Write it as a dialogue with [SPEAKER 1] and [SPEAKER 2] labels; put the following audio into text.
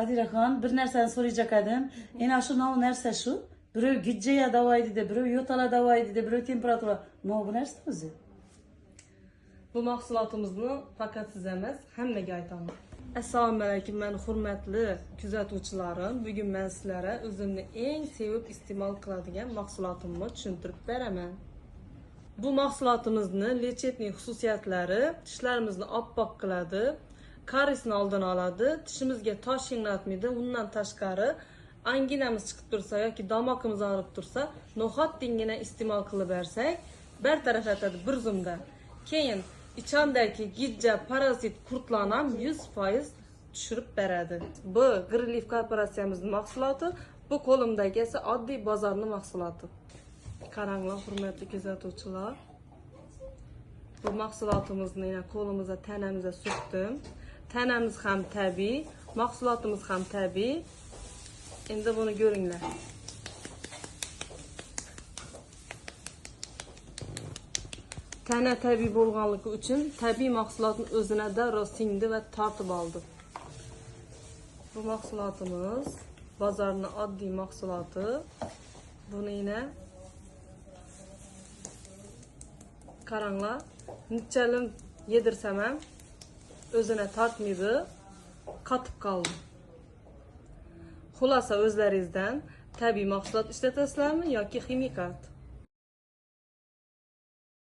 [SPEAKER 1] Adiraxon, bir narsani so'rayjak edim. Endi shu nov narsa shu. Birov gijjaya davoy dedi, birov yo'tala davoy dedi, birov temperatura. Nov bu narsa o'zi?
[SPEAKER 2] Bu mahsulotimizni faqat siz emas, hammaga aytaman. Assalomu alaykum meni hurmatli kuzatuvchilarim. Bugun men sizlarga o'zimni eng sevib iste'mol qiladigan mahsulotimni tushuntirib beraman. Bu mahsulotimizni lechebniy xususiyatlari tishlarimizni oppoq qiladi, karisni oldini oladi, tishimizga tosh yig'latmaydi. Undan tashqari anginamiz chiqib tursa yoki domog'imiz og'rib tursa, no'xatdingina iste'mol qilib bersak, bartaraf etadi bir zumda. Keyin ichamdagi gijja, parazit qurtlarni ham 100% tushirib beradi. Bu Greenleaf korporatsiyamizning mahsuloti, bu qo'limdagi esa oddiy bozorning mahsuloti. Qaranglar, hurmatli kuzatuvchilar. Bu mahsulotimizni yana qo'limizga, tanamizga surtdim. Tanamiz ham tabiiy, mahsulotimiz ham tabiiy. Endi buni ko'ringlar. Tana tabiiy bo'lganligi uchun tabiiy mahsulotni o'zine darrov singdi va tortib oldi. Bu mahsulotimiz bozorning oddiy mahsuloti. Buni yana qaranglar, nechalim yedirsam ham o'zine tortmaydi, qotib qoldi. Xulosa o'zlaringizdan tabiiy mahsulot ishlatasizlarmi yoki ximikat?